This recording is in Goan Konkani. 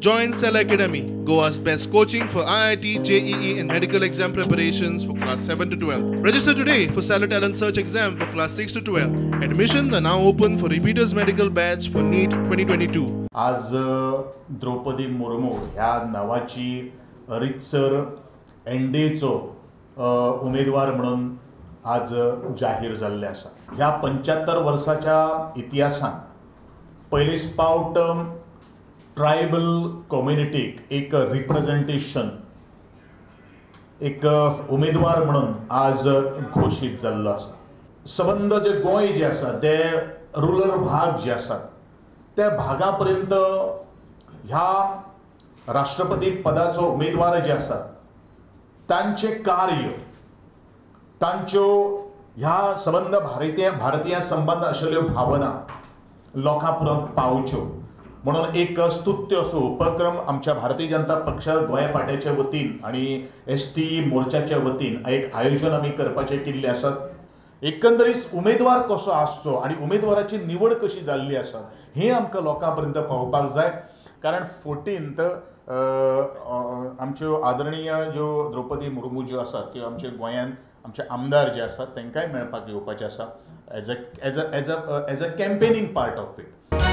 Join Cell Academy, Goa's best coaching for IIT, JEE and medical exam preparations for class 7 to 12. Register today for Stellar Talent Search exam for class 6 to 12. Admissions are now open for repeaters medical batch for NEET 2022. आज द्रौपदी मुर्मू ह्या नावाची रितसर एन डी एचो उमेदवार म्हणून आज जाहीर जाल्ले आसा. ह्या 75 वर्साच्या इतिहासांत पयलीच पावट ट्रायबल कम्युनिटीक एक रिप्रेझेंटेशन, एक उमेदवार म्हणून आज घोशीत जाल्लो आसा. सबंद जे गोंय जे आसा ते रुरल भाग जे आसात त्या भागा पर्यंत ह्या राष्ट्रपती पदाचो उमेदवार जे आसात तांचे कार्य, तांच्यो ह्या सबंद भारतीय संबंद आशिल्ल्यो भावना लोकां पर्यंत पावच्यो म्हणून एक स्तुत्य असो उपक्रम आमच्या भारतीय जनता पक्ष गोंय फाट्याच्या वतीन आनी एस टी मोर्चाच्या वतीन एक आयोजन आमी करपाचें केल्लें आसात. एकंदरीत उमेदवार कसो आसचो आनी उमेदवाराची निवड कशी जाल्ली आसा हें आमकां लोकां पर्यंत पावोवपाक जाय. कारण 14th आमच्यो आदरणीय ज्यो द्रौपदी मुर्मू ज्यो आसात त्यो आमच्या गोंयांत आमचे आमदार जे आसात तांकांय मेळपाक येवपाचें आसा as a as a as a as a campaigning part of it.